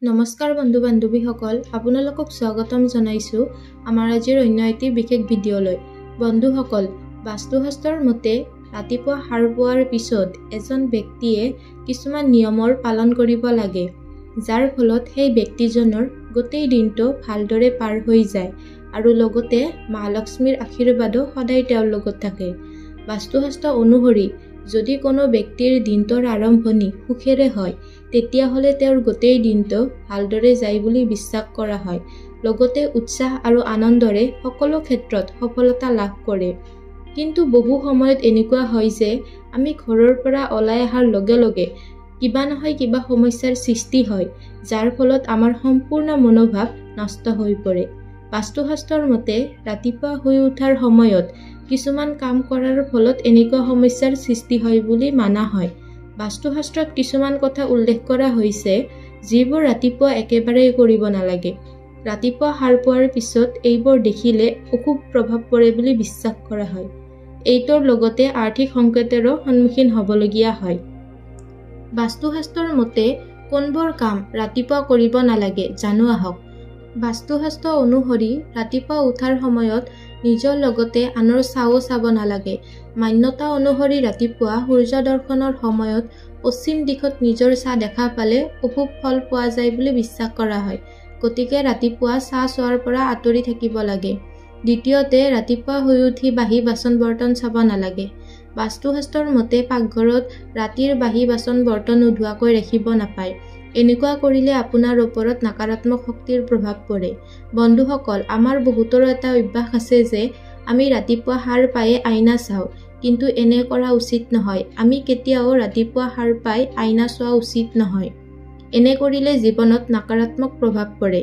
নমস্কাৰ বন্ধু বান্ধৱীসকল, আপোনালোকক স্বাগতম জনাইছোঁ আমাৰ আজিৰ অন্য এটি বিশেষ ভিডিঅ'লৈ। বন্ধুসকল, বাস্তুশাস্ত্ৰৰ মতে ৰাতিপুৱা সাৰ পোৱাৰ পিছত এজন ব্যক্তিয়ে কিছুমান নিয়মৰ পালন কৰিব লাগে, যাৰ ফলত সেই ব্যক্তিজনৰ গোটেই দিনটো ভালদৰে পাৰ হৈ যায় আৰু লগতে মা লক্ষ্মীৰ আশীৰ্বাদো সদায় তেওঁৰ লগত থাকে। বাস্তুশাস্ত্ৰ অনুসৰি যদি কোনো ব্যক্তিৰ দিনটোৰ আৰম্ভণি সুখেৰে হয়, তেতিয়াহ'লে তেওঁৰ গোটেই দিনটো ভালদৰে যায় বুলি বিশ্বাস কৰা হয়। লগতে উৎসাহ আৰু আনন্দৰে সকলো ক্ষেত্ৰত সফলতা লাভ কৰে। কিন্তু বহু সময়ত এনেকুৱা হয় যে আমি ঘৰৰ পৰা ওলাই অহাৰ লগে লগে কিবা নহয় কিবা সমস্যাৰ সৃষ্টি হয়, যাৰ ফলত আমাৰ সম্পূৰ্ণ মনোভাৱ নষ্ট হৈ পৰে। বাস্তুশাস্ত্ৰৰ মতে ৰাতিপুৱা শুই উঠাৰ সময়ত কিছুমান কাম কৰাৰ ফলত এনেকুৱা সমস্যাৰ সৃষ্টি হয় বুলি মানা হয়। বাস্তুশাস্ত্ৰত কিছুমান কথা উল্লেখ কৰা হৈছে যিবোৰ ৰাতিপুৱা একেবাৰেই কৰিব নালাগে। ৰাতিপুৱা সাৰ পোৱাৰ পিছত এইবোৰ দেখিলে অশুভ প্ৰভাৱ পৰে বুলি বিশ্বাস কৰা হয়। এইটোৰ লগতে আৰ্থিক সংকটৰো সন্মুখীন হ'বলগীয়া হয়। বাস্তুশাস্ত্ৰৰ মতে কোনবোৰ কাম ৰাতিপুৱা কৰিব নালাগে জানো আহক। বাস্তুশাস্ত্ৰ অনুসৰি ৰাতিপুৱা উঠাৰ সময়ত নিজৰ লগতে আনৰ ছাঁও চাব নালাগে। মান্যতা অনুসৰি ৰাতিপুৱা সূৰ্য দৰ্শনৰ সময়ত পশ্চিম দিশত নিজৰ ছাঁ দেখা পালে অশুভ ফল পোৱা যায় বুলি বিশ্বাস কৰা হয়। গতিকে ৰাতিপুৱা ছাঁ চোৱাৰ পৰা আঁতৰি থাকিব লাগে। দ্বিতীয়তে, ৰাতিপুৱা শুই উঠি বাহী বাচন বৰ্তন চাব নালাগে। বাস্তুশাস্ত্ৰৰ মতে পাকঘৰত ৰাতিৰ বাহী বাচন বৰ্তন নোধোৱাকৈ ৰাখিব নাপায়। এনেকুৱা কৰিলে আপোনাৰ ওপৰত নাকাৰাত্মক শক্তিৰ প্ৰভাৱ পৰে। বন্ধুসকল, আমাৰ বহুতৰো এটা অভ্যাস আছে যে আমি ৰাতিপুৱা সাৰ পায়ে আইনা চাওঁ, কিন্তু এনে কৰা উচিত নহয়। আমি কেতিয়াও ৰাতিপুৱা সাৰ পাই আইনা চোৱা উচিত নহয়। এনে কৰিলে জীৱনত নাকাৰাত্মক প্ৰভাৱ পৰে।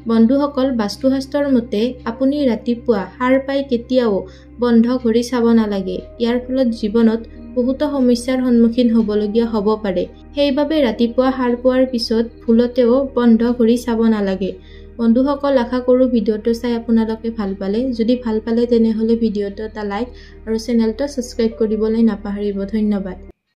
বন্ধুসকল, বাস্তুশাস্ত্ৰৰ মতে আপুনি ৰাতিপুৱা সাৰ পাই কেতিয়াও বন্ধ ঘড়ী চাব নালাগে। ইয়াৰ ফলত জীৱনত বহুতো সমস্যাৰ সন্মুখীন হ'বলগীয়া হ'ব পাৰে। সেইবাবে ৰাতিপুৱা সাৰ পোৱাৰ পিছত ভুলতেও বন্ধ ঘড়ী চাব নালাগে। বন্ধুসকল, আশা কৰোঁ ভিডিঅ'টো চাই আপোনালোকে ভাল পালে। যদি ভাল পালে তেনেহ'লে ভিডিঅ'টো এটা লাইক আৰু চেনেলটো ছাবস্ক্ৰাইব কৰিবলৈ নাপাহৰিব। ধন্যবাদ।